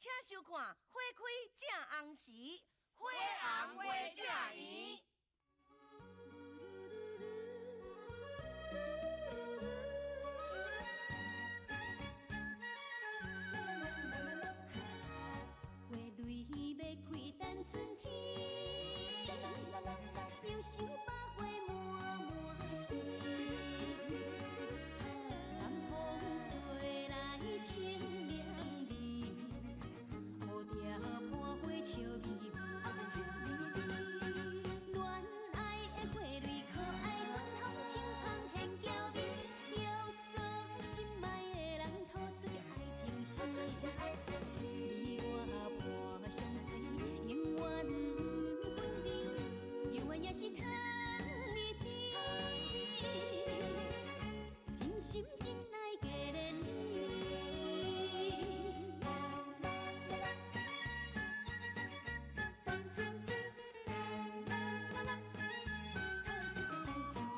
請收看《花開正紅時》，花紅花正圓。花蕊欲開等春天，又想百花滿滿是。南風吹來清涼味，蝴蝶伴花笑眯眯。戀愛的花蕊可愛，芬芳清芳現嬌美，約束心愛的人吐出愛情詩。你我伴相隨，永遠不分離，猶原也是糖蜜甜。真心真愛加連理。等春天，啦啦啦，透出个愛情詩。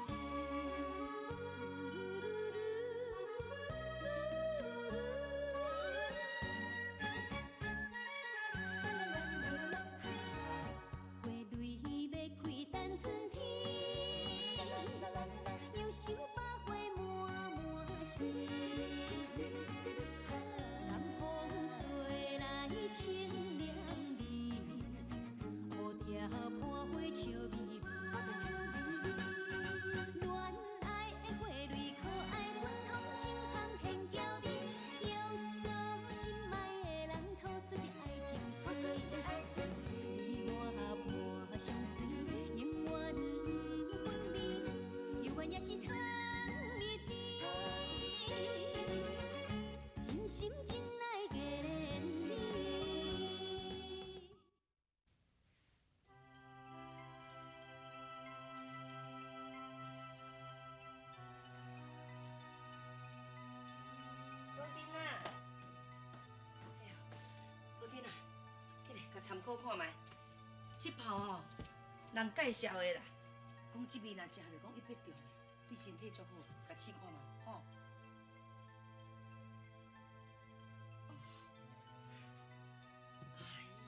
花蕊欲開等春天，又想百花滿滿是。南風吹來清涼味，蝴蝶伴花笑眯眯。戀愛的花蕊可愛，芬芳清芳現嬌美，約束心愛的人吐出的愛情詩。你我伴相隨，永遠不分離，猶原也是糖蜜甜。真心真愛加連理。寶珍啊，哎呦，寶珍啊，緊來共參考看覓。這泡吼，人介紹的啦，講這味若食落講一百中的，對身體足好，共試看覓，吼。哦，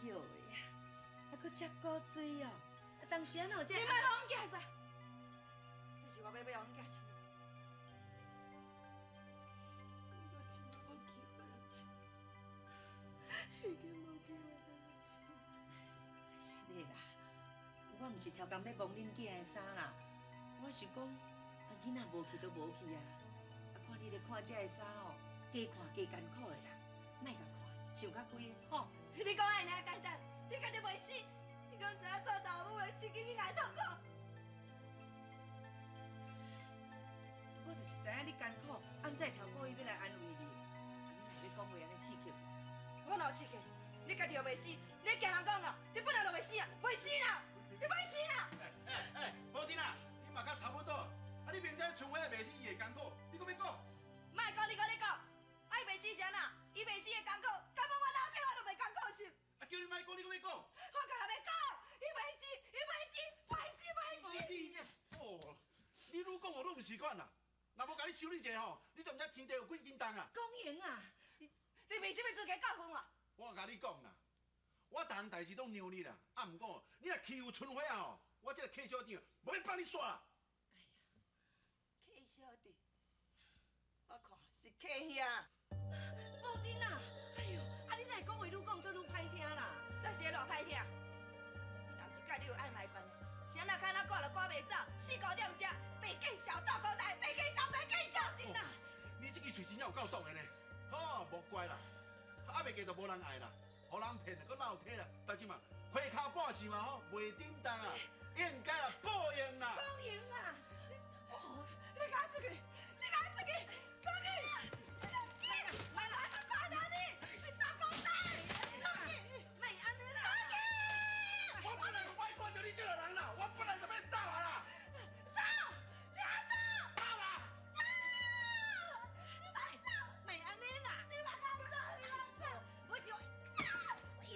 哎呦喂啊，啊，閣接骨水哦，啊，當時啊哪有這？你莫予阮囝殺，這是我欲欲予阮囝穿衫。我這馬無機會穿，已經無機會通穿。是的啦，我毋是超工欲摸恁囝的衫啦，我是講，啊囡仔無去都無去啊，啊看你咧看這个衫吼，加看加艱苦的啦，莫共看，想較開吼。你講按呢簡單，你家己袂死，你敢知影做豆母的自己去挨痛苦？我就是知影你艱苦，暗才會超故意欲來安慰你，啊你若欲講話按呢刺激我。我哪有刺激？你家己又袂死，你驚人講哦？你本來就袂死啊，袂死啦，你袂死啦！哎哎哎，寶珍啊，你嘛較差不多。啊，你明知春花袂死，伊會艱苦，你閣欲講？莫講，你講你講，啊伊袂死是按怎？伊袂死會艱苦，敢講我老底我就袂艱苦是？啊，叫你莫講，你閣欲講？我干焦欲講，伊袂死，伊袂死，袂死袂死。你哦，你愈講我愈毋習慣啦。若無共你修理一下吼，你就毋知天地有幾斤重啊！講贏啊！你憑啥物資格教訓我？我共你講啦，我逐項代誌攏讓你啦，啊，毋過你若欺負春花啊吼，我這個客小長無欲放你煞啦。哎呀，客小弟，我看是客兄。寶珍啊，哎呦，啊你哪會講話愈講做愈歹聽啦？這是會偌歹聽？你若是佮你有曖昧關係，是按怎牽仔趕都趕袂走，死糊踮遮，白見笑大孤單，白見笑白見笑。珍啊，你這支喙真正有夠毒的呢！好，莫怪啦，啊袂過就無人愛啦，予人騙了，閣鬧體啦，但這嘛，花跤半樹嘛吼，袂振動啊，應該啦，報應啦。講贏啊！你哦，你共我出去！你共我出去！出去！出去！莫來我看到你，你大孤單！出去！莫按呢啦！出去！我本來就愛看著你這個人啦，我本來就欲走啊啦！走！你愛走！走啦！走！你莫走！莫按呢啦！你莫共走！你莫走！我就藥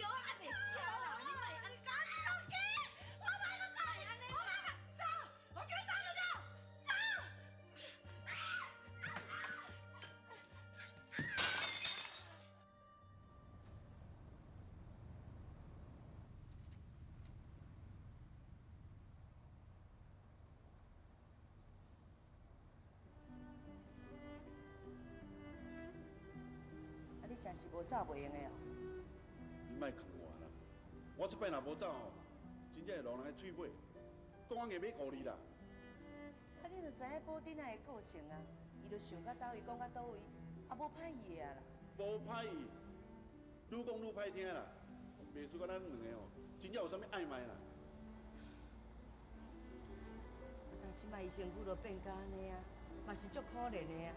還袂食啦，你莫按呢。趕出去！我莫閣走！莫按呢我莫閣走！我叫走就走！走！是無走袂用的哦。你莫勸我啦，我這擺若無走吼，真正會落人的喙尾，講我硬欲顧你啦。啊，你就知影寶珍仔的個性啊，伊就想到佗位講到佗位，啊無歹意的啊啦。無歹意，愈講愈歹聽啦。袂輸甲咱兩个哦，真正有啥物曖昧啦。啊，但這擺伊身軀都變甲按呢啊，嘛是足可憐的啊。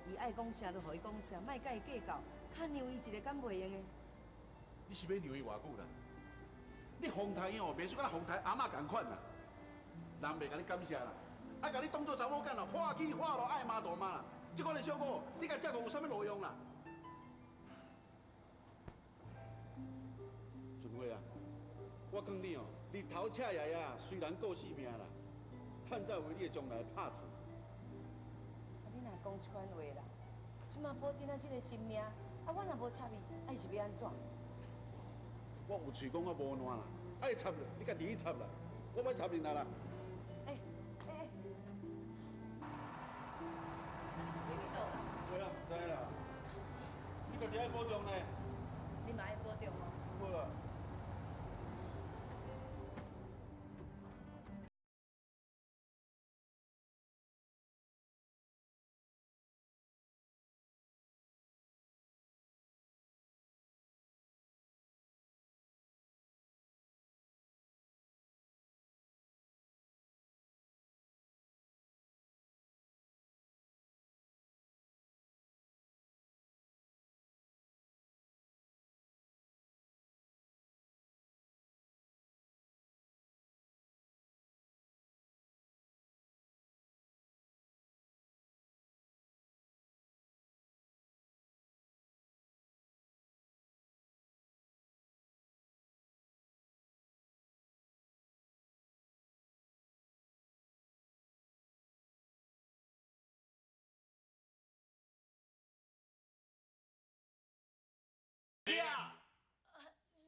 伊愛講啥就予伊講啥，莫佮伊計較，較讓伊一个敢袂用的。你是欲讓伊偌久啦？你風颱伊哦，袂輸佮咱風颱阿嬤仝款啦。人袂共你感謝啦，啊，共你當做查某囝啦，話起話落愛罵就罵啦。這款的效果，你共照顧有啥物路用啦？春花啊，我勸你哦，日頭赤爺爺雖然顧性命啦，趁早為你的將來拍算。啊，你若講這款話啦，這馬寶珍仔這个心命，啊，我若無插伊，啊，伊是欲按怎？我有喙講我無爛啦，愛插你家己去插啦，我欲插入來啦。欸欸欸，你是欲去佗啦？對啊，毋知啦。你家己愛保重呢。你嘛愛保重哦。好啦。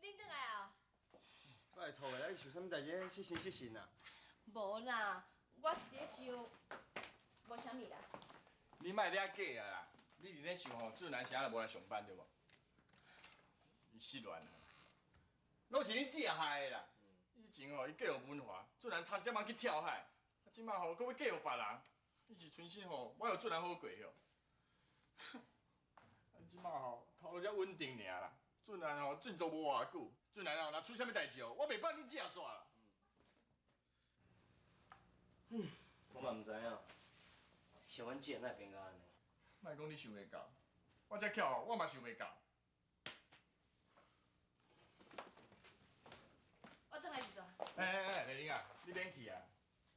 恁转来啊？拜托的，你想啥物代志？失神失神啊！无啦，我是咧想，无啥物啦。你莫掠假啊啦！你伫咧想吼，俊男啥都无来上班对无？伊失恋啊，拢是恁姐害的啦。以前吼，伊嫁予文华，俊男差一点仔去跳海，啊，这摆吼，阁欲嫁予别人。伊是存心吼，我予俊男好过哟。啊，这摆吼，头路才稳定尔啦。俊男吼振作无偌久，俊男哦，若出啥物代志哦，我袂放恁姐煞啦。我嘛毋知影，是阮姐哪会变甲按呢？莫讲你想袂到，我遮巧吼，我嘛想袂到。我转来一阵。欸欸欸，丽玲啊，你免去啊，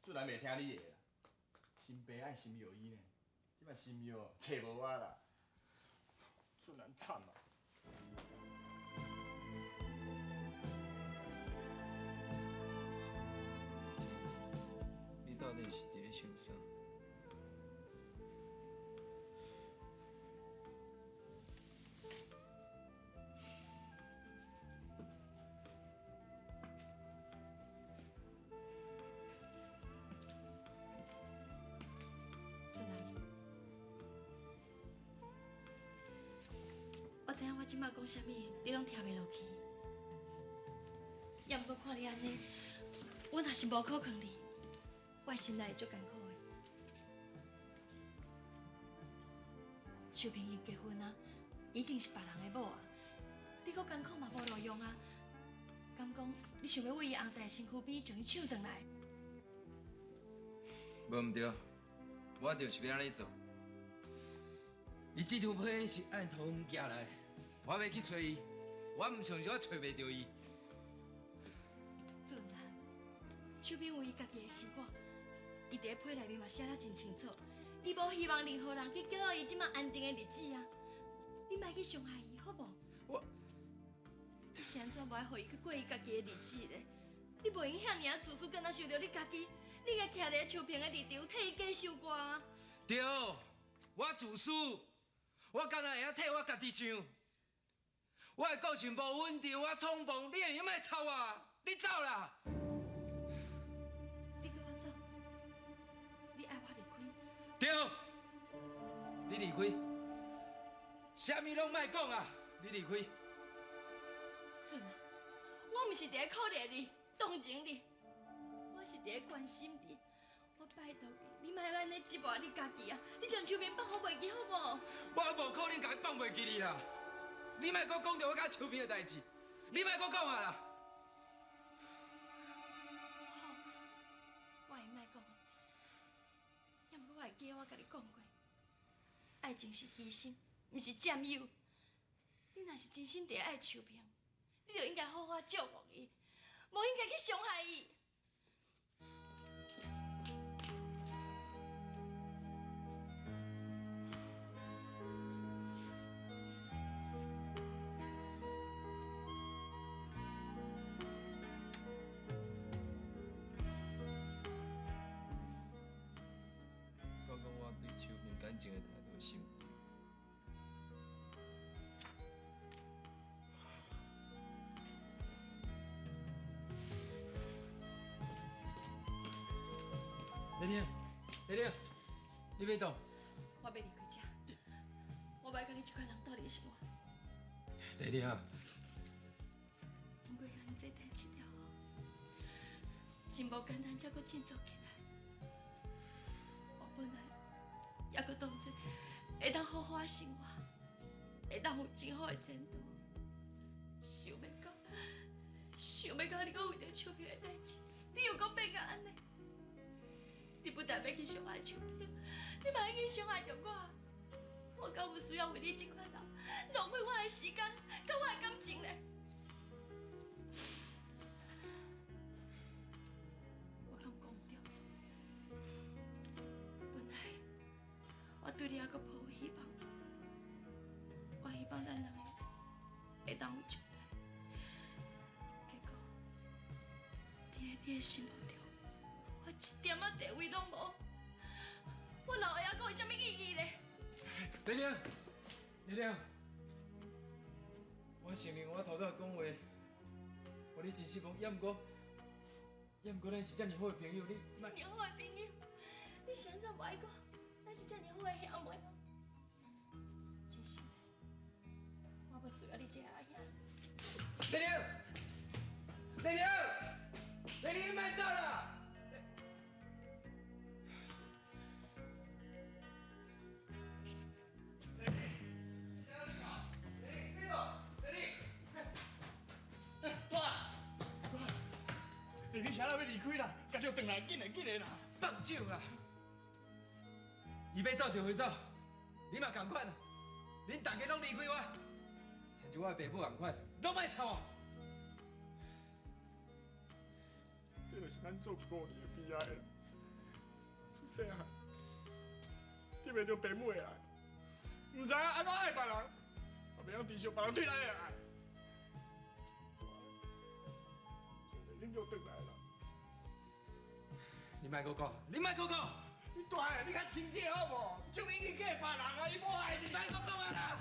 俊男袂听你的啦。心病爱心药医呢，这摆心药找无我啦，俊男惨啊！你到底是伫咧想啥？俊男，我知影我这摆讲啥物，你攏听袂落去。也毋过看你按呢，我若是无苦劝你，我心内会足艰苦的。秋萍已经结婚啊，已经是别人的某啊，你阁艰苦嘛无路用啊。敢讲你想欲为伊翁婿的身躯边将伊抢转来？无毋对，我就是欲按呢做。伊这张批是按托阮寄来，我欲去揣伊，我毋相信我揣袂著伊。俊男，秋萍有伊家己的生活，伊伫咧批内面嘛寫得真清楚，伊無希望任何人去攪擾伊這馬安定的日子啊！你莫去傷害伊，好無？我，你是按怎無愛予伊去過伊家己的日子咧？你袂用遐爾仔自私，敢若想著你家己，你應該徛佇秋萍的立場，替伊計想過啊！對，我自私，我敢若會曉替我家己想。我的個性無穩定，我衝動，你會用莫插我，你走啦！你叫我走，你愛我離開？對，你離開，啥物攏莫講啊，你离开。准啊，我毋是伫咧可怜你、同情你，我是伫咧关心你。我拜托你，你莫按呢折磨你家己啊！你将秋萍放予袂记好无？我无可能共伊放袂记你啦！你莫阁讲著我佮秋萍的代志，你莫阁讲啊啦！好，我会莫讲，也毋过我会记得我共你讲过，爱情是牺牲，毋是占有。你若是真心伫爱秋萍，你就应该好好照顾伊，无应该去伤害伊。讲讲我对秋萍感情的态度是毋对。丽玲，丽玲，你欲倒？我欲离开遮，我无爱佮你这款人斗阵生活。丽玲啊，经过遐尔济代志了后，真无简单，才阁振作起来。我本来犹阁当作会当好好仔生活，会当有真好的前途，想欲到，想欲到你阁为著秋萍的代志，你又阁变甲按呢？你不但欲去伤害秋萍，你嘛已经伤害著我。我敢有需要为你这款人浪费我的时间，佮我的感情咧？我敢讲毋对？本来我对你犹阁抱有希望，我希望咱两个会当有将来。结果，伫咧你的心目中，我一点仔地位拢无，我留下犹阁有啥物意义咧？丽玲，丽玲，我承认我头拄仔讲话，予你真失望，也毋过，咱是遮尔好的朋友，你遮尔好的朋友，你是按怎无爱讲？咱是遮尔好的兄妹。真心的，我无需要你这个阿兄。丽玲，丽玲，丽玲，你莫走啦！你啥人欲离开啦？家己转来，紧来紧来啦！放手啦！伊欲走就予伊走，你嘛仝款，恁大家拢离开我，亲像我的爸母仝款，拢莫插我。这就是咱做姑娘的悲哀啦。自细汉，得袂著爸母的爱，毋知影按怎爱别人，也袂晓珍惜别人对咱的爱。恁又转来啦！你莫阁讲，你莫阁讲！你大个，你较清醒好无？秋萍去嫁别人啊，伊无爱你。莫阁讲啊啦！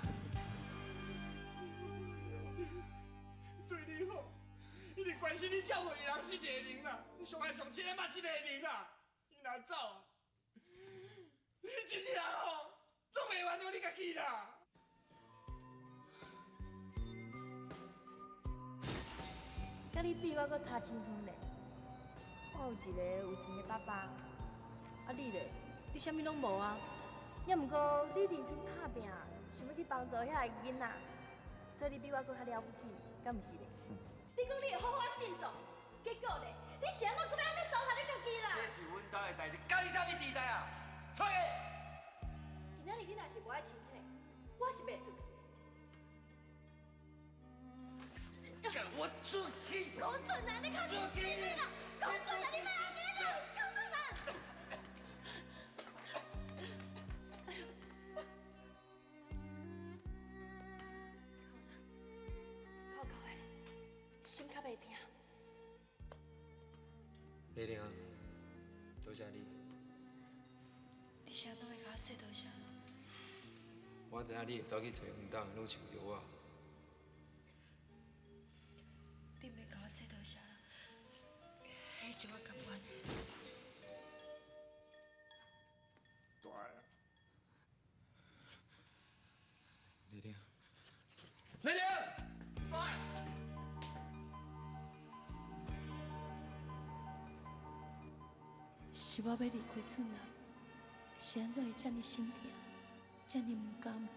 对你好，一直关心你照顾伊人是丽玲啦，你上爱上亲的嘛是丽玲啦。伊若走啊，你这世人吼，拢袂原谅你家己啦。佮你比，我阁差真远咧。我有一个有钱的爸爸，啊你咧？你啥物拢无啊？也毋过你认真拍拼，想欲去帮助遐个囡仔，所以你比我阁较了不起，敢毋是咧？你讲你会好好振作，结果咧，你是按怎阁欲按呢糟蹋你家己啦？这是阮兜的代志，佮你啥物地带啊？出去！今仔日你若是无爱清醒，我是袂出去。我出去！龚俊南，你较认真的啦！龚俊南，你莫按呢啦！龚俊南。扣扣的，心较袂疼。丽玲啊，多谢你。你啥拢会共我说多谢？我知影你会走去揣黄董，拢是为著我。你毋免共我说多谢啦，彼是我甘愿的。大个。丽玲，丽玲。是我欲離開俊男，是按怎會遮爾心疼，遮爾毋甘？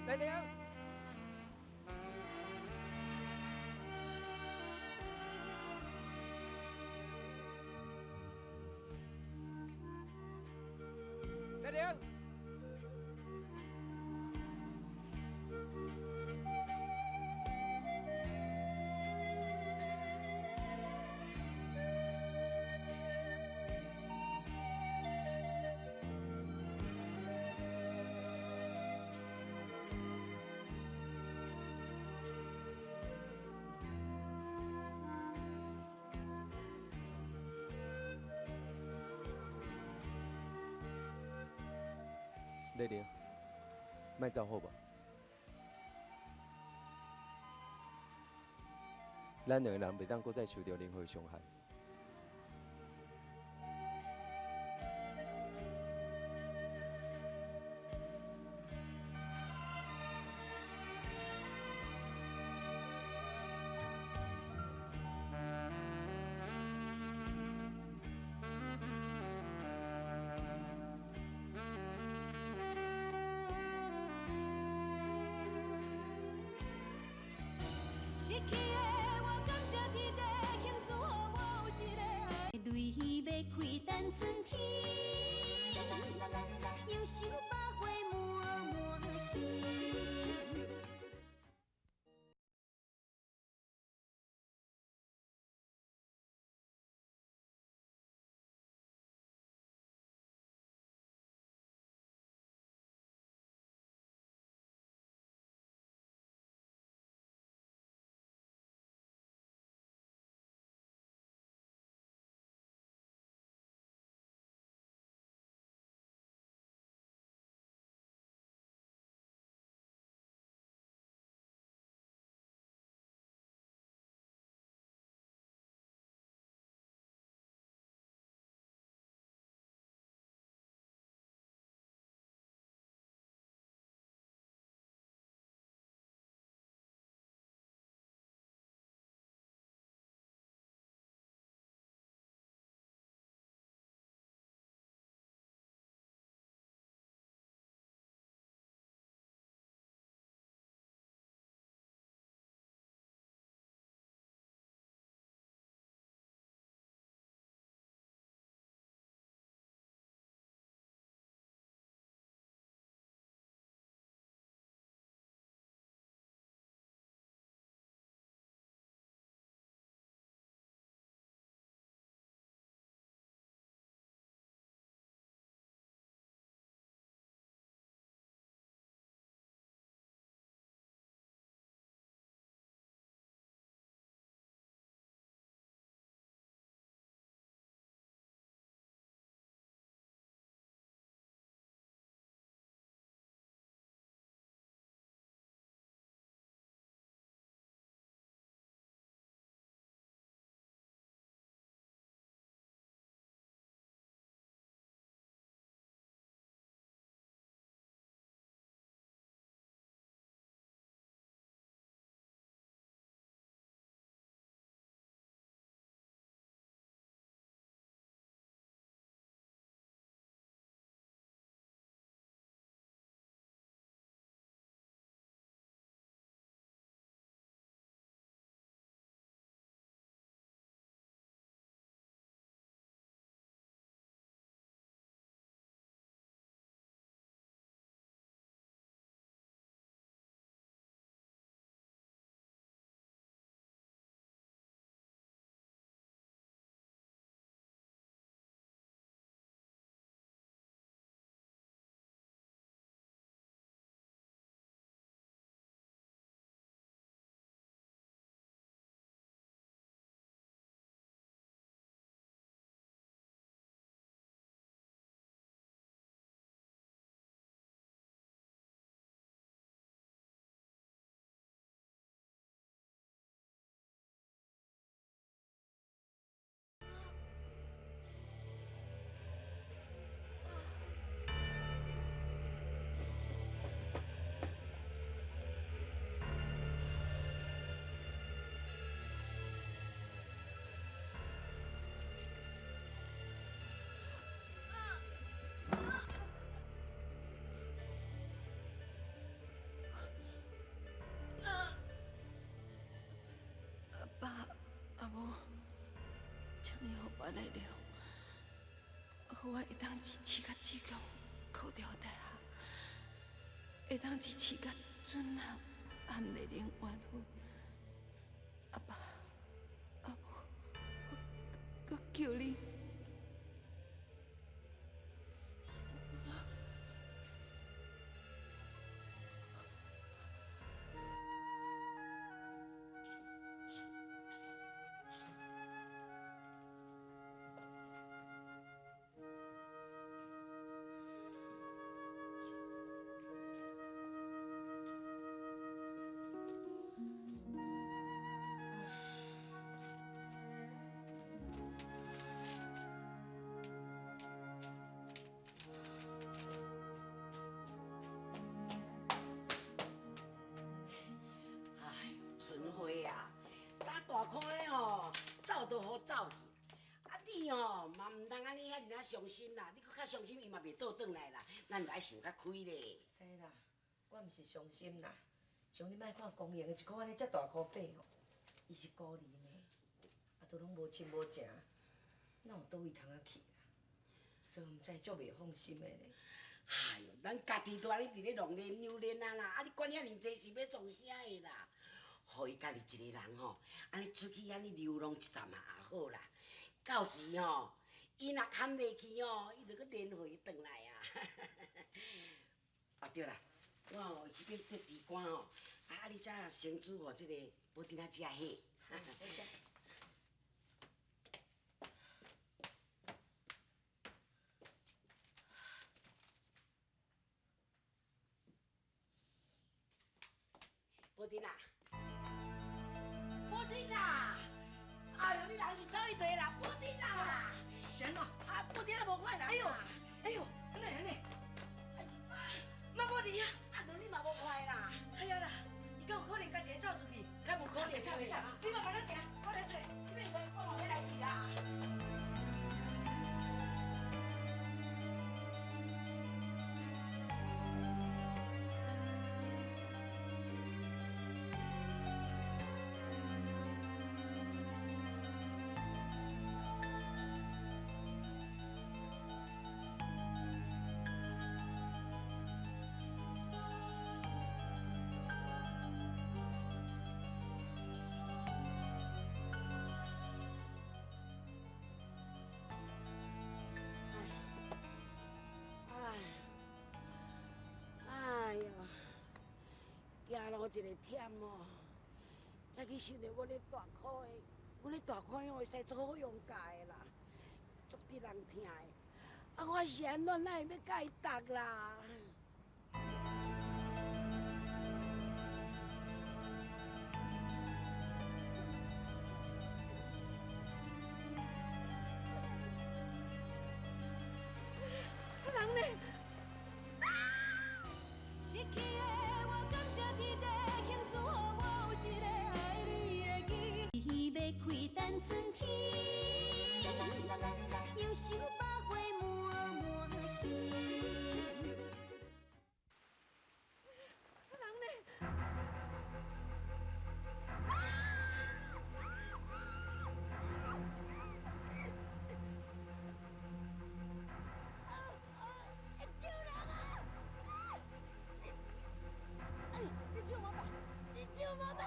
麗玲。麗玲。麗玲，莫走好無？咱兩个人袂當閣再受著任何傷害。失去的我感謝天地，慶祝予我有一个愛。淚欲開等春天，憂愁百花滿滿心。我力量，予我会当支持甲志强考著大学，会当支持甲准南和丽玲完婚。阿爸、阿母，我求你。哎，春花啊，打大箍咧吼，走都好走去。啊，你吼嘛毋通按呢遐尔仔伤心啦，你阁较伤心，伊嘛袂倒转来啦。咱著爱想较开咧。知啦，我毋是伤心啦，像你莫看公营的一箍按呢遮大箍白吼，伊是孤儿呢，啊，都拢无亲无情，哪有佗位通仔去啦？所以毋知足袂放心的咧。哎哟，咱家己都按呢伫咧弄练扭练啊啦，啊你管遐尔济是欲创啥的啦？予伊家己一个人吼，按呢出去按呢流浪一阵嘛也好啦。到时吼，伊若堪袂去吼，伊就阁连回转来啊。啊对啦，我吼彼边做猪肝吼，啊你才先煮予这个宝珍仔食伙。宝珍啊，宝珍啊！哎呦，你人是走去佗啦，宝珍啊！是按怎？啊，宝珍啊，无看人。哎呦，哎呦，按呢按呢？妈，我伫遐。啊，你嘛无看啦？哎呀啦，伊敢有可能家一个走出去？敢有可能？袂使，你慢慢仔行，我来揣。你免揣，我嘛欲来去啦。哎哟，行路一个忝哦，再去想著阮咧大箍的，阮咧大箍样会使足好用教的啦，足得人疼的。啊，我是按怎哪会欲共伊搭啦？人呢？失去的我感谢天地，庆赐予我有一个爱你的机会。欲开等春天，又想百花满满心。人呢？救人啊！哎，你救我吧！你救我吧！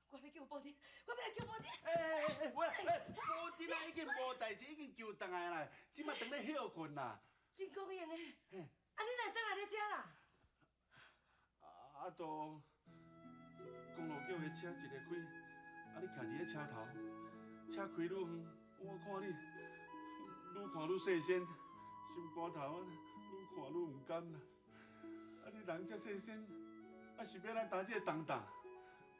我欲救宝珍，我欲来救宝珍。哎，喂，哎，宝珍啊，已经无代志，已经救转来啦，这马当咧歇睏啦。真高兴的，啊，你哪会转来咧遮啦？啊，都公路局的车一个开，啊，你徛伫咧车头，车开愈远，我看你愈看愈细身，心肝头啊，愈看愈毋甘啦。啊，你人遮细身，啊是欲按怎担这个重担？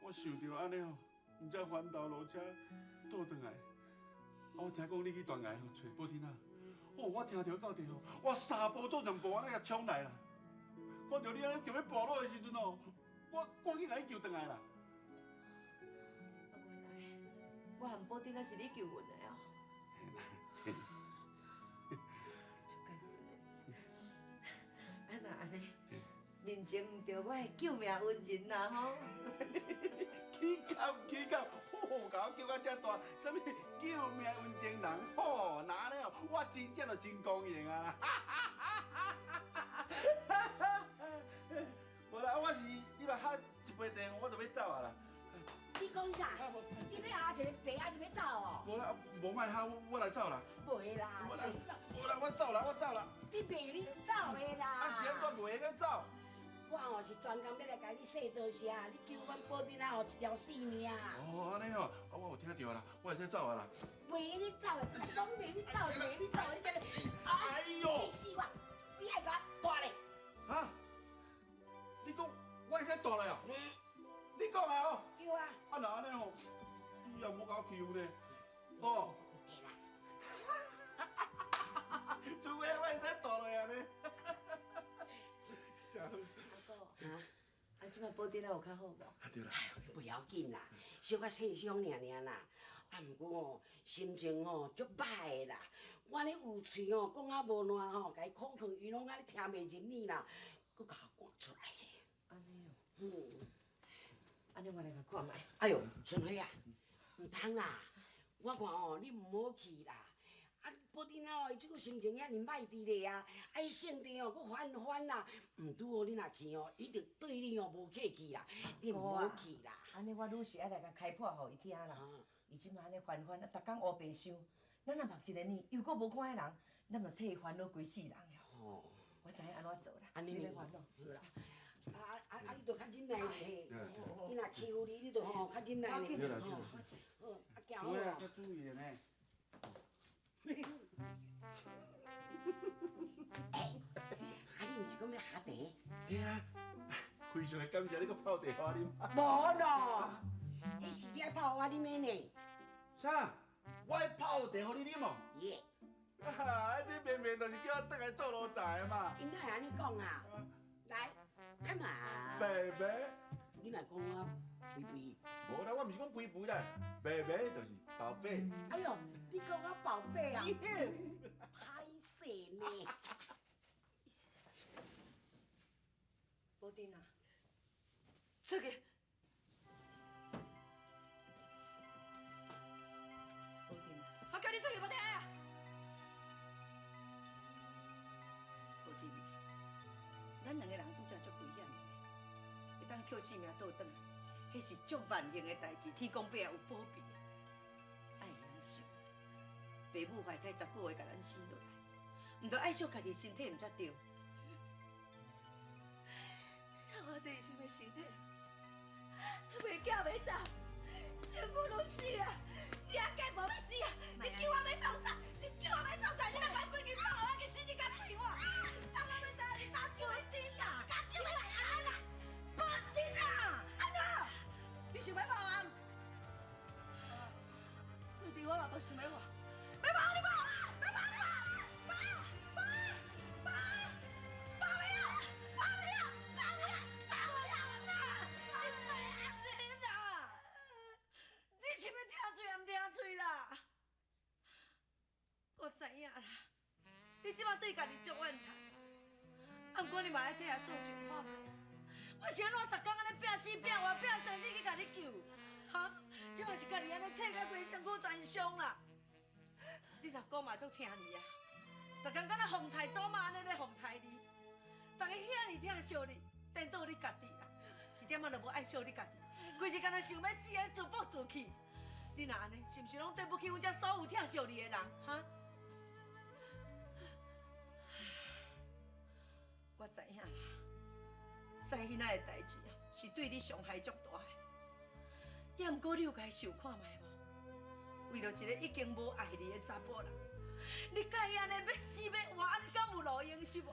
我想著按呢吼，毋才翻头落车倒转来。啊，我听讲你去断崖吼揣宝珍仔，哦，我听著到底吼，我三步做两步按呢共冲来啦。看著你按呢著欲跋落的时阵吼，我赶紧共你救转来啦。啊，原来我和宝珍仔是你救阮的哦。嘿啦。足感恩的。啊，若按呢，认情毋著我的救命恩人啦吼。起崁起崁，吼，共我叫到遮大，啥物救命恩情人，吼，若按呢哦，我真正就真光荣啊啦！无啦，我是你若喝一杯茶，我就欲走啊啦。你讲啥？你欲喝一个茶，啊就欲走哦？无啦，无莫喝，我来走啦。袂啦，无啦，无啦，我走啦，我走啦。你袂你走的啦。啊是按怎袂用走？我吼是专工欲来共你说多谢，你救阮宝珍仔吼一条性命。哦，按呢吼，啊我有听著啦，我会使走啊啦。袂你走的，讲袂你走，袂你走，你这个，哎哟，气死我！你爱共我蹛咧？哈？你讲我会使蹛咧哦？你讲的哦？对啊。啊若按呢吼，你也莫共我欺负咧，吼。会啦。除非我会使蹛落啊呢。真好。阿哥，啊，这摆宝珍仔有较好无？啊对啦。哎，袂要紧啦，小可受伤尔尔啦。啊，毋过吼，心情吼足歹的啦。我按呢有喙吼，讲啊无烂吼，共伊苦劝，伊拢按呢听袂入耳啦，阁共我赶出来咧。按呢哦。嗯。按呢我来共看觅。哎哟，春花啊，毋通啦！我看吼，你毋好去啦。啊，宝珍仔哦，伊这久心情遐尔歹伫咧啊，啊，伊性地哦，阁烦烦啦。毋拄好你若去哦，伊就对你哦无客气啦，你毋好去啦。按呢我愈是爱来共开破予伊听啦。伊这摆按呢烦烦啊，逐工乌白想，咱若目一个耳，又阁无看彼人，咱就替伊烦恼规世人了。哦。我知影按怎做啦，按呢你免烦恼。好啦。啊啊啊！你著较忍耐咧嘿，伊若欺负你，你著吼较忍耐咧。对啦吼。好，啊，行好啊。较注意呢。欸，啊你毋是讲欲喝茶？嘿啊，非常的感谢你阁泡茶予我啉。无咯，彼是你爱泡予我啉的呢。啥？我爱泡茶予你啉哦？耶。啊，这明明就是叫我转来做奴才的嘛。𪜶哪会按呢讲啊？来，come on。白白。你若讲我肥肥。无啦，我毋是讲肥肥啦，白白就是宝贝。哎哟，你讲我宝贝啊？ Yes。歹势呢。宝珍啊，出去。宝珍啊，我叫你出去无听啊！宝珍，咱两个人拄才足危险的，会当捡性命倒转来，彼是足万幸的代志，天公伯也有保庇。爱会晓想，爸母怀胎十个月共咱生落来，毋著爱惜家己的身体，毋才对。像我这时的身体，袂行袂走，生不如死啊！你也计无欲死啊！你救我欲创啥？你救我欲创啥？你若共规支放予我去死，你敢屁我？放我欲走，你敢救我死啦？敢救我死啦？宝珍啊！按怎？你想欲跑啊？对对，我嘛无想欲活，欲跑你跑，欲跑你跑，跑跑跑跑袂了，跑袂了，跑袂了，跑袂了啦！你袂按呢啦？你是欲听喙也毋听喙啦？我知影啦，你这摆对家己足怨叹，啊，毋过你嘛爱替阿祖想看觅。我是按怎逐工按呢拼死拼活拼生死去共你救？哈？这摆是家己按呢切甲规身躯全伤啦。你若讲嘛足疼你啊，逐工敢若风刣祖妈按呢咧风刣你，逐个遐尔疼惜你，颠倒你家己啦，一点仔都无爱惜你家己，规日敢若想欲死的自暴自弃。你若按呢，是毋是拢对不起阮遮所有疼惜你的人？哈？我知影啦，知彼仔的代志啊，是对你伤害足大的。也毋过你有共伊想看覓無？為著一個已經無愛你的查埔人，你佮伊按呢欲死欲活，按呢敢有路用是無？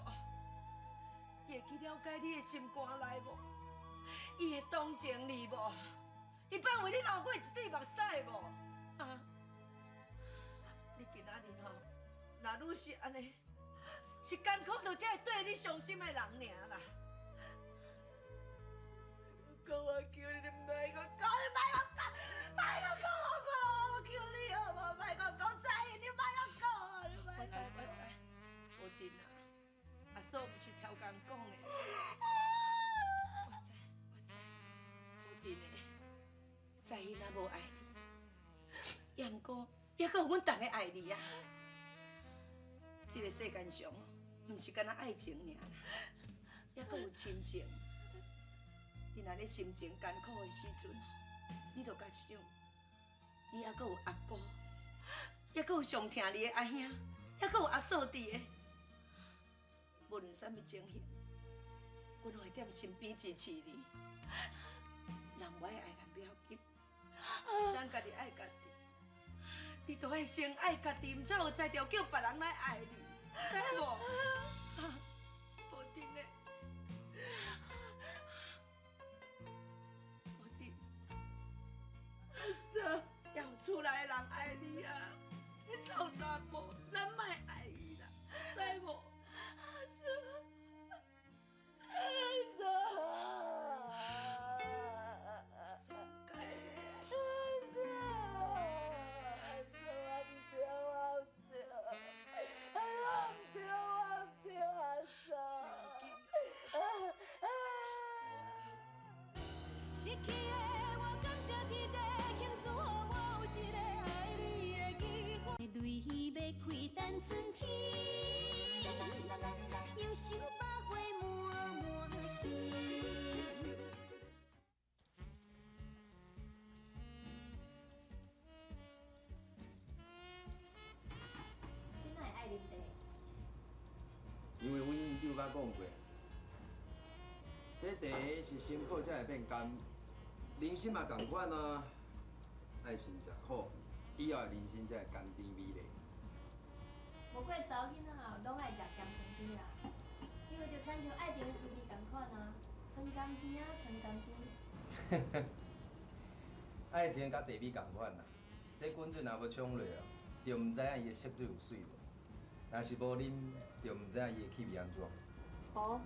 伊會去了解你的心肝內無？伊會同情你無？伊捌為你流過一滴目屎無？啊！你今仔日吼，若愈是按呢，是艱苦著才會對你傷心的人爾啦。講我求你，你莫閣講，你莫閣講，莫閣講好無？我求你好無？莫閣講，知你莫閣講，你莫。我知我知，無定啊，阿嫂毋是超工講的。我知我知，無定的，知伊若無愛你，也毋過猶閣有阮逐个愛你啊。這個世間上，毋是干焦愛情爾啦，猶閣有親情。你若咧心情艱苦的時陣，你就共想，你猶閣有阿姑，猶閣有上疼你的阿兄，猶閣有阿嫂佇的。無論啥物情形，阮攏會踮身邊支持你。人無愛愛人不要緊，咱家己愛家己。你都愛先愛家己，毋才有才調叫別人來愛你，知無？啊，無定的。阿嫂，也有厝內的人愛你啊！你臭查埔，咱莫愛伊啦，知無？阿嫂，阿嫂，阿嫂，阿嫂，我毋對，我毋對，我毋對，我毋對，阿嫂。失去的我感謝天地，慶祝予我有一個愛你的機會。淚欲開等春天，憂愁百花滿滿心。你哪會愛啉茶？因為阮舅捌講過，這茶是辛苦才會變甘，人生嘛仝款啊，愛先食苦，以後的人生才會甘甜美麗。無過查某囡仔吼，攏愛食鹹酸甜啦，因為就親像愛情的滋味仝款啊，酸甘甜啊，酸甘甜。愛情佮茶米仝款啦，這滾水若無沖落哦，就毋知影伊的色水有媠無；若是無啉，就毋知影伊的氣味按怎。哦，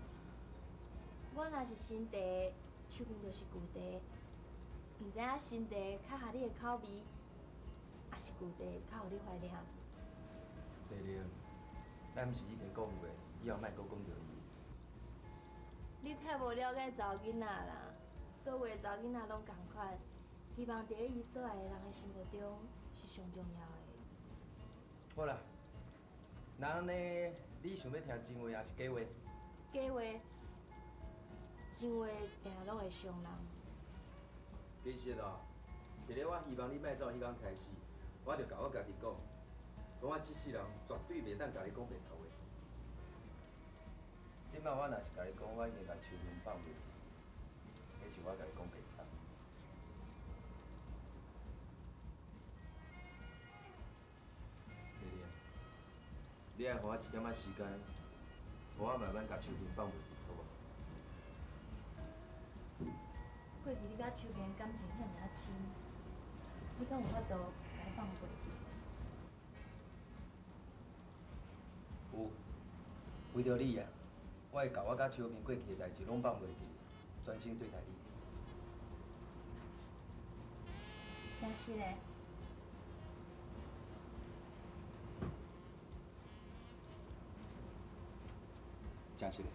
我若是新茶，手邊就是舊茶，毋知影新茶較合你的口味，抑是舊茶較予你懷念。第二，咱毋是已經講過，以後莫閣講著伊。你太無了解查某囡仔啦，所有的查某囡仔攏仝款，希望佇咧伊所愛的人的心目中是上重要的。好啦，那按呢，你想欲聽真話抑是假話？假話，真話定定攏會傷人。其實哦，佇咧我希望你莫走彼工開始，我就共我家己講，講我這世人絕對袂當共你講白賊話。這擺我若是共你講，我已經共秋萍放袂記，彼是我共你講白賊。麗麗，你愛予我一點仔時間，予我慢慢共秋萍放袂記，好無？過去你佮秋萍感情遐爾仔深，你敢有法度共伊放過去？有，為著你啊，我會共我佮秋萍過去的代誌攏放袂記，專心對待你。真實的？真實的。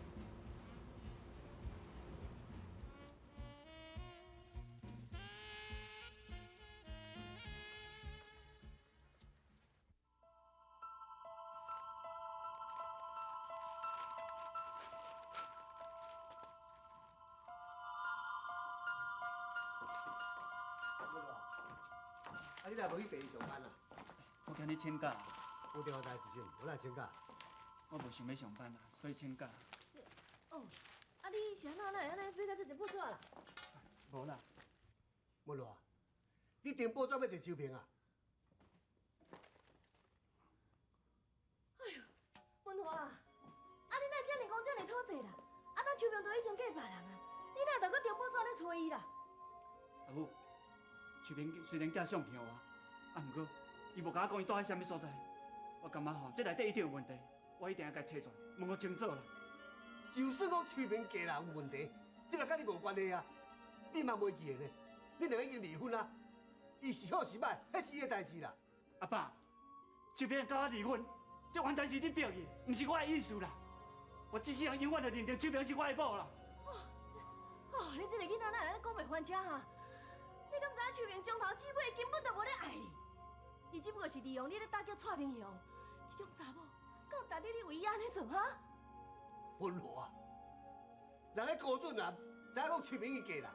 啊，你若無去病院上班啊？我今日請假。有重要代誌是毋？我來請假。我無想欲上班啦，所以請假。哦，啊你是按怎哪會按呢飛到這一步紙啦？無啦。無啦，你订报纸欲揣秋萍啊？哎呦，文华，啊你哪会遮尔讲遮尔讨债啦？啊，咱秋萍都已经嫁别人啊，你哪会阁订报纸咧揣伊啦？阿母，秋萍虽然寄相片予我，啊，毋过伊无共我讲伊蹛佇啥物所在，我感觉吼，这内底一定有问题，我一定爱共揣出来，问个清楚啦。就算讲秋萍嫁人有问题，这嘛佮你无关系啊，你嘛袂记得呢？恁两个已经离婚啊，伊是好是歹，彼是伊的代志啦。阿爸，秋萍佮我离婚，这完全是你逼伊，毋是我的意思啦。我这世人永远就认定秋萍是我的某啦。哦，你这个囡仔哪会按呢讲袂翻车哈？你敢知影秋萍从头至尾根本就无咧爱你，伊只不过是利用你咧打叫蔡明雄，这种查某，敢有值得你为伊按呢做哈？文华，人彼高俊男知影讲秋萍伊嫁人，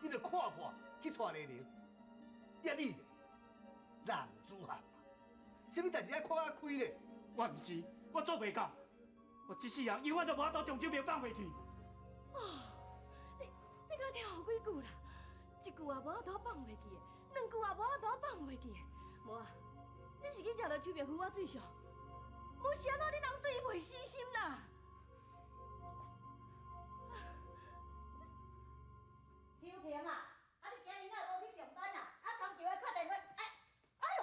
伊就看破去娶丽玲。啊你咧，男子汉嘛，啥物代志爱看较开咧？我毋是，我做袂到，我这世人永远都无法度将秋萍放袂去。哦，你敢听予几句啦？一句也无法度放袂记的，两句也无法度放袂记的。无啊，你是去食著秋萍付我水上，无是按怎你人对伊袂死心啦？秋萍啊，啊你今日哪会无去上班啊？啊工厂的敲电话，哎，哎哟，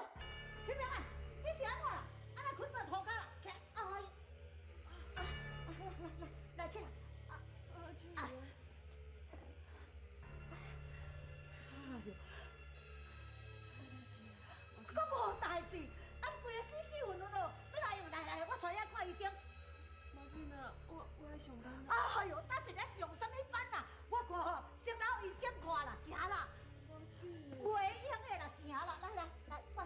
秋萍啊，你是按怎啦？啊若困在涂跤啦？起来，哎呦，啊，来来来来起来，啊秋萍，哎呦，阁无代志，啊你规个死死混混哦，欲来又来来，我带你去看医生。无要紧啦，我爱上班啦。哎呦，等下咧上啥物班啦？我看吼，先留医生看啦，行啦。袂用的啦，行啦，来来来，快。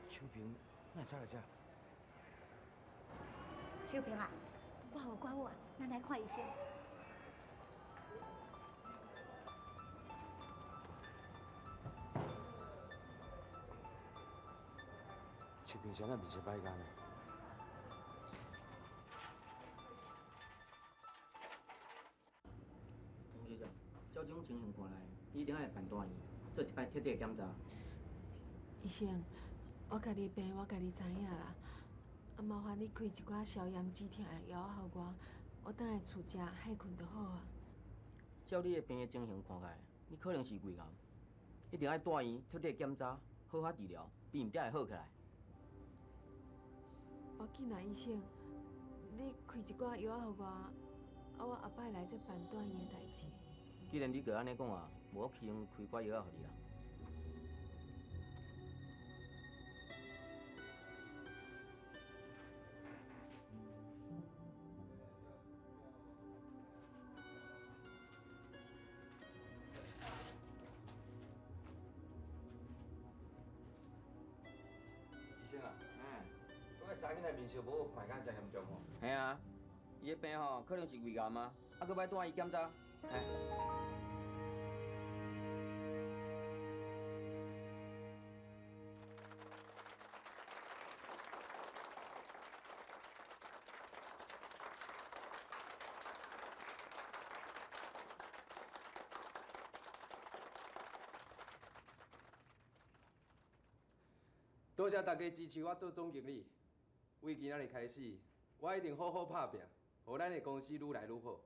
秋萍，哪会走来遮？秋萍啊，我有我有啊，咱来看医生。秋萍是按怎面色歹甲呢？黄小姐，照这种情形看来，你一定爱办住院，做一摆彻底的检查。医生，我家己的病我家己知影啦，啊，麻烦你开一寡消炎止疼的药仔予我，我转来厝食歇睏就好啊。照你的病的情形看起来，你可能是胃癌，一定爱住院彻底检查，好好治疗，病才会好起来。无要紧啦，医生，你开一寡药仔予我，啊，我后摆来再办住院的代志。既然你阁按呢讲啊，无我去用开寡药仔予你啦。医生啊，我个查囡仔面色无好，看敢真严重哦。嘿啊，伊的病吼可能是胃癌啊，啊，阁欲住院检查。嘿。多谢大家支持我做总经理。为今仔日开始，我一定好好拍拼，予咱的公司愈来愈好。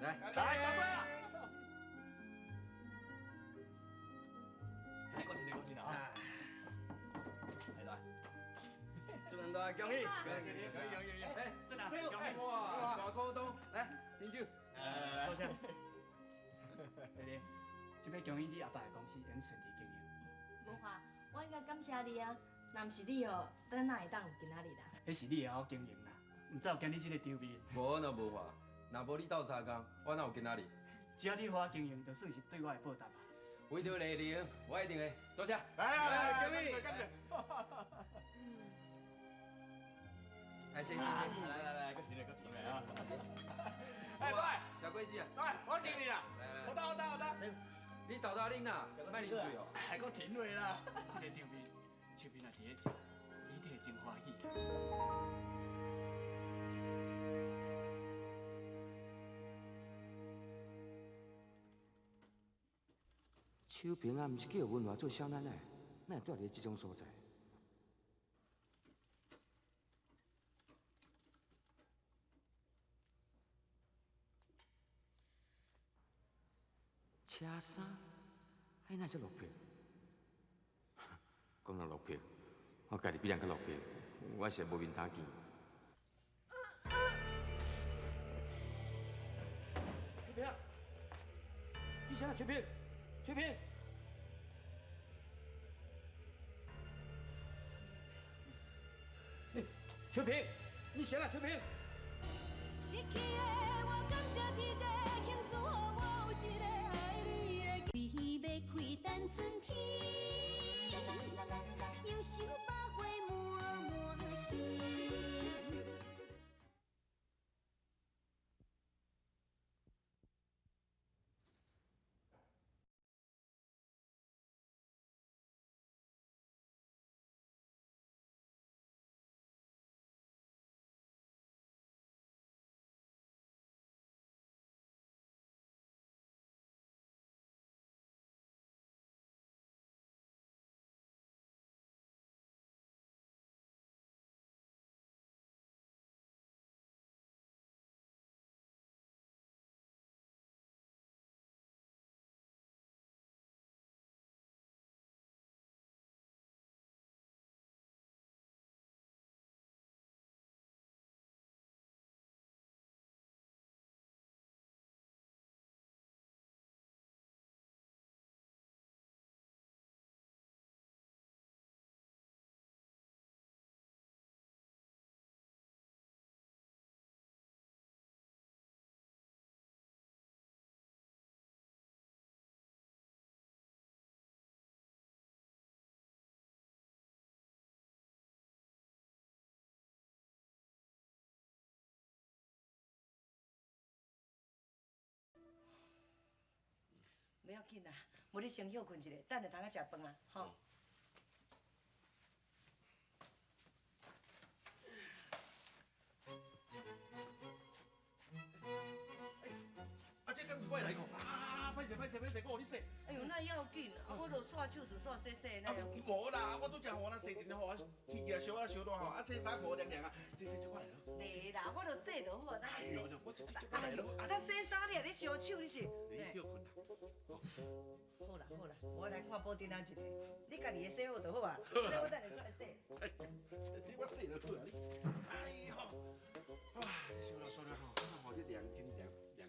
来，来，干杯啊！来，过进来，过进来啊！来来，主任大，恭喜！恭喜恭喜恭喜！哎，真的，恭喜！哇，大股东，来，饮酒。来来来，多谢。丽丽，这摆恭喜你阿爸的公司会顺利经营。无华，我应该感谢你啊！若毋是你哦，咱哪会当有今仔日啦？彼是你会晓经营啦，毋知有今日这个场面。无那无法，若无你斗相共，我哪有今仔日？只要你好好经营，就算是对我的报答啊。为著丽玲，我一定会。多谢。来来来，敬你，干杯！哎，这这这，来来来，搁甜的，搁甜的啊！哎，过来，食果子啊！来，我敬你啦！来来，好打好打好打。你豆豆啉啦，莫啉水哦。还阁甜落啦！这个场面，秋萍若伫咧食，一定会真欢喜。秋萍啊，毋是叫文华做少奶奶，哪会住伫这种所在？车衫，哎，哪会遮落魄？讲到落魄，我家己比人较落魄，我实无面头见。秋萍，你啥？秋萍，秋萍。秋萍，你啥啦？秋萍。失去的我感谢天地，庆祝予我有一个爱你的机会。要开等春天，杨秀百花满满是。袂要紧啦，无你先歇睏一下，等下通仔食饭啊，吼。啊，这敢毋是我的内裤？啊，歹势歹势歹势，我予你洗。哎哟，那要紧？啊，我就刷手术刷洗洗，那要紧？无啦，我拄则吼，咱洗一吼，啊，天气也烧啊烧热吼，啊洗衫裤凉凉啊，这我来咯。袂啦，我就洗就好啊。哎呦，我这我来咯。啊，咱洗衫你也咧烧手，你是？你歇睏啦。好啦好啦，我来看布丁仔一下，你家己会洗好就好啊。这我等下出来洗。这我洗就好啊。哎呦，哇，烧了烧了吼，吼这凉真凉凉。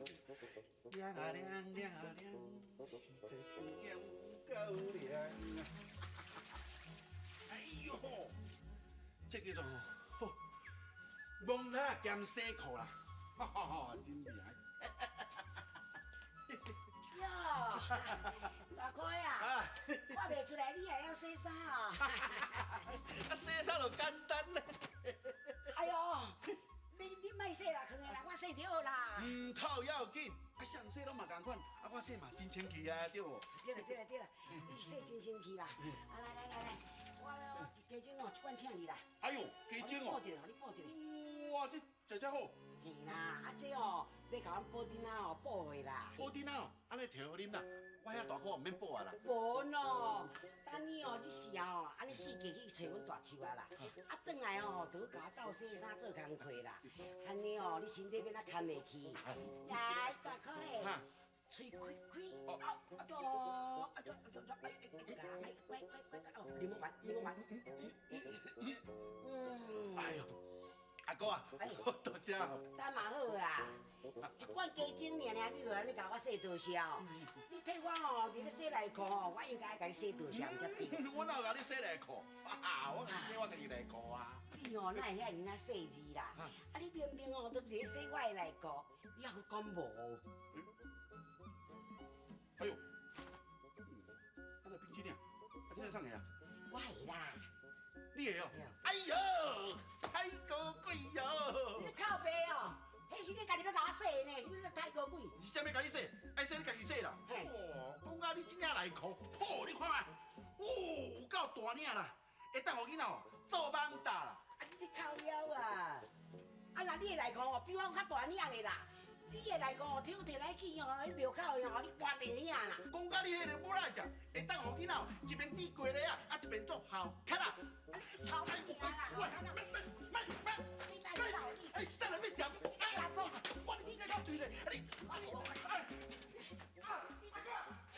凉啊凉凉啊凉，实在是有够凉啊！哎呦，这叫做吼，戆仔兼洗裤啦，哈哈哈，真厉害！哟，大哥啊，我袂出来，你还晓洗衫哦？啊，洗衫就简单咧。哎呦，你莫洗啦，囥的啦，我洗就好啦。唔头要紧，啊，啥人洗拢嘛仝款，啊，我洗嘛真清气啊，对无？对啦对啦对啦，你洗真清气啦。啊，来来来来，我加蒸哦，一罐请你啦。哎呦，加蒸哦。补一个，予你补一个。哇，这食遮好。嘿啦，啊这哦，欲共阮布丁仔哦补的啦。布丁仔哦，按呢提予啉啦，我遐大箍毋免补啊啦。无喏，等你哦，这时候哦，按呢四界去揣阮大舅啊啦，啊转来哦，就去共我斗洗衫做工课啦，按呢哦，你身体免啊牵袂去。来，大可的，喙开开，啊啊啊啊啊啊！哎哎，乖乖乖乖哦，啉完，啉完。嗯。哎呦，啊哥啊，多謝。等嘛好啊，一罐雞精爾爾，你就按呢共我說多謝哦。你替我哦，佇咧洗內褲哦，我應該共你說多謝才對。我哪有共你洗內褲？我共你洗我家己內褲啊。你哦，哪會遐爾仔細緻啦？啊，你明明哦，都佇咧洗我的內褲，你猶閣講無？哎呦，啊那冰淇淋，啊這個啥個啊？我的啦。你的哦？哎呦，太高貴喲！你靠北哦，彼是你家己欲共我洗的呢，啥物太高貴？是啥物共你洗？愛洗你家己洗啦。哦，講到你這領內褲，吼，你看覓，哦，有夠大領啦，會當予囡仔哦做蠓搭啦。啊，你靠腰啊！啊，若你的內褲哦，比我閣較大領咧啦。你的內褲哦，抽摕來去哦，彼廟口的哦，你搬電影啦。講到你彼个母仔食，會當予囡仔一邊滴雞咧啊，啊一邊做鱟卡啦。頭命啦！喂，慢慢慢，哎，等下欲食，哎，我你這個嘴咧，你，哎，啊，阿哥，哎。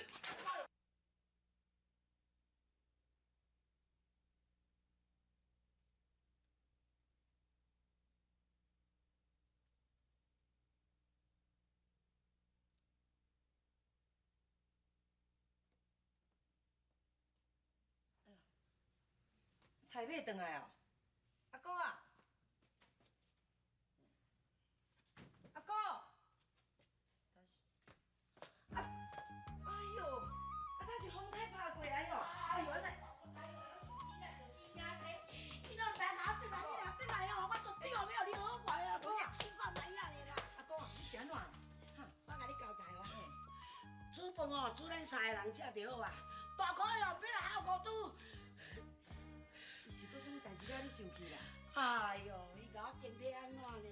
菜买转来哦，阿哥啊，阿哥，啊，哎呦，啊，他是风太拍过来哦，哎呦，按呢？你拢毋知共我转来，你若转来哦，我绝对哦欲予你好看啊，无试看觅仔咧啦。阿公啊，你是按怎？哈，我共你交代哦，煮饭哦，煮咱三个人食就好啊，大可哦，变来孝孤拄。是阁啥物代志了？你生气啦？哎呦，伊共我经体按怎呢？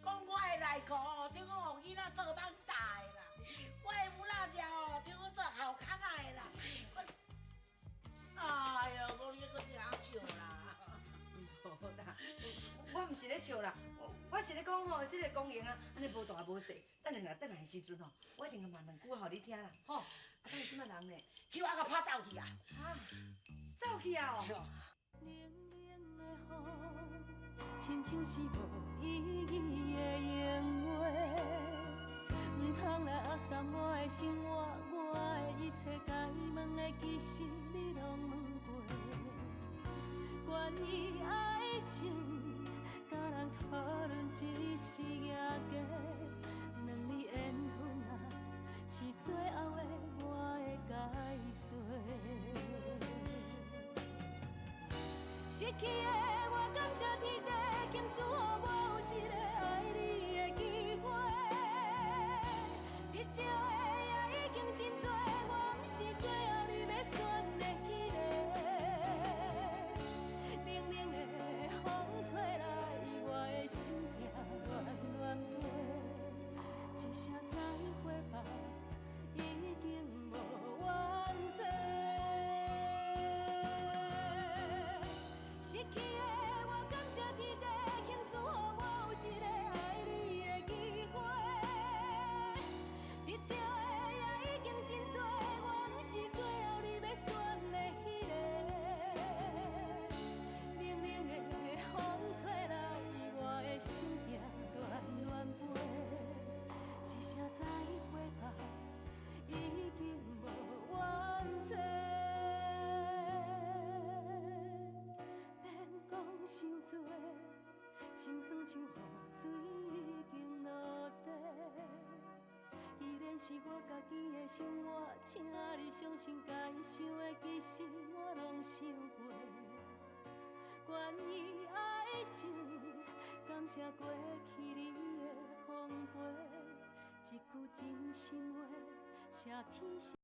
讲我的内裤哦，听讲予囡仔做蠓搭的啦；我的母仔食哦，听讲做鱟壳仔的啦。我，哎呦，讲你阁伫遐笑啦？无啦，我毋是咧笑啦，我是咧讲吼，這个公園啊，按呢無大無細，等下若轉來的時陣吼，我一定罵兩句予你聽啦，吼。啊，但是這擺人呢？去我共拍走去啊！啊，走去啊！哦。冷冷的雨，亲像是无意义的闲话，毋通来压淡我的生活，我的一切该问的，其实你拢问过。关于爱情，佮人讨论只是赢家，两字缘分啊，是最后的我的解说。失去的我感谢天地，倾赐予我有一个爱你的机会。得到的也已经真多，我毋是最后你欲选的彼个。冷冷的风吹来，我的心痛乱乱飞，一声再会吧，已经无怨嗟。失去的我感谢天地，倾赐予我有一个爱你的机会。得到的也已经真多，我毋是最后你欲选的彼个。冷冷的风吹来，我的心痛乱乱飞，一声再会吧，已经无怨嗟。讲伤多，心酸像雨水已经落地。既然是我家己的生活，请你相信，该想的其实我拢想过。关于爱情，感谢过去你的奉陪，一句真心话，谢天。